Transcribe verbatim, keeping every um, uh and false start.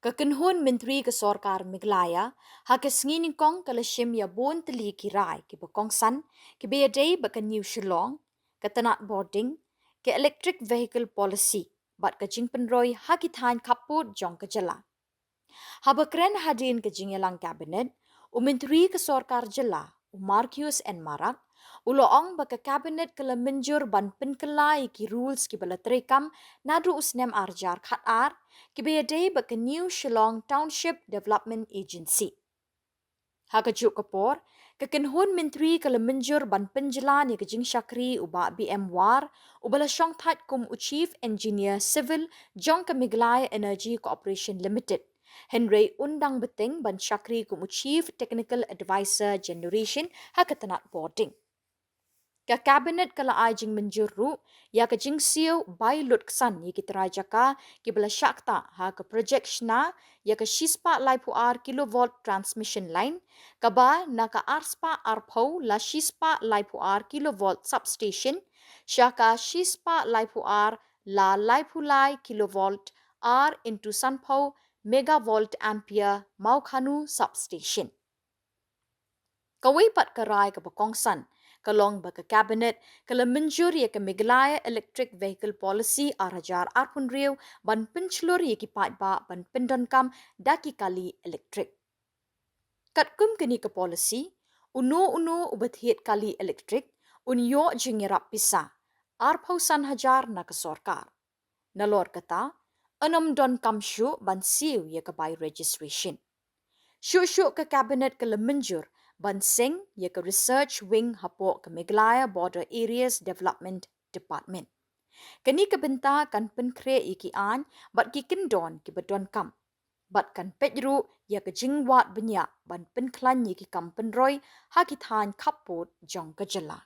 Ka kynhun myntri ka sorkar Meghalaya ha ka sngi nyngkong ka la shim ïa bun tylli ki rai kiba kongsan kiba ïadei bad ka New Shillong, ka tnat bording, ka Electric Vehicle Policy bad ka jingpynroi ha ki thaiñ khappud jong ka jylla. Haba kren hadien ka jingïalang Cabinet, u Myntri ka Sorkar Jylla, u Marcuise N Marak, u la ong ba ka Cabinet ka la mynjur ban pynkylla ïa ki rules kiba la treikam naduh u snem ar hajar khatar, kiba ïadei bad ka New Shillong Township Development Agency. Ha kajuh ka por, ka kynhun myntri ka la mynjur ban pynjlan ïa ka jingshakri u Bah B M War, uba la shongthait kum u Chief Engineer Civil jong ka Meghalaya Energy Corporation Limited, hynrei un dang bteng ban shakri kum u Chief Technical Adviser Generation ha ka tnat bording. Ka Cabinet ka la ai jingmynjur ruh ïa ka jingsiew bai lutksan ïa ki trai jaka kiba la shah ktah ha ka projek shna ïa ka shispah laiphew ar kilovolt transmission line, kaba na ka arspah arphew la shispah laiphew ar kilovolt substation, sha ka shispah laiphew ar la laiphew lai kilovolt R into sanphew megavolt ampere Mawkhanu substation. Kawei pat ka rai kaba kongsan ka long ba ka Cabinet ka la mynjur ïa ka Meghalaya Electric Vehicle Policy ar hajar arphew hynriew ban pynchlur ïa ki paidbah ban pyndonkam da ki kali elektrik. Katkum kane ka policy, uno uno uba thied kali elektrik un ïoh jingïarap pisa arphew san hajar na ka sorkar. Nalor kata, yn ym donkam shuh ban siew ïa ka bai registration. Shuh shuh ka Cabinet ka la mynjur ban seng ïa ka research wing hapoh ka Meghalaya Border Areas Development Department. Kane ka bynta kan pynkhreh ïa ki aiñ bad ki kyndon kiba donkam, bad kan peit ruh ïa ka jingwad bniah ban pynkhlaiñ ïa ki kam pynroi ha ki thaiñ khappud jong ka jylla.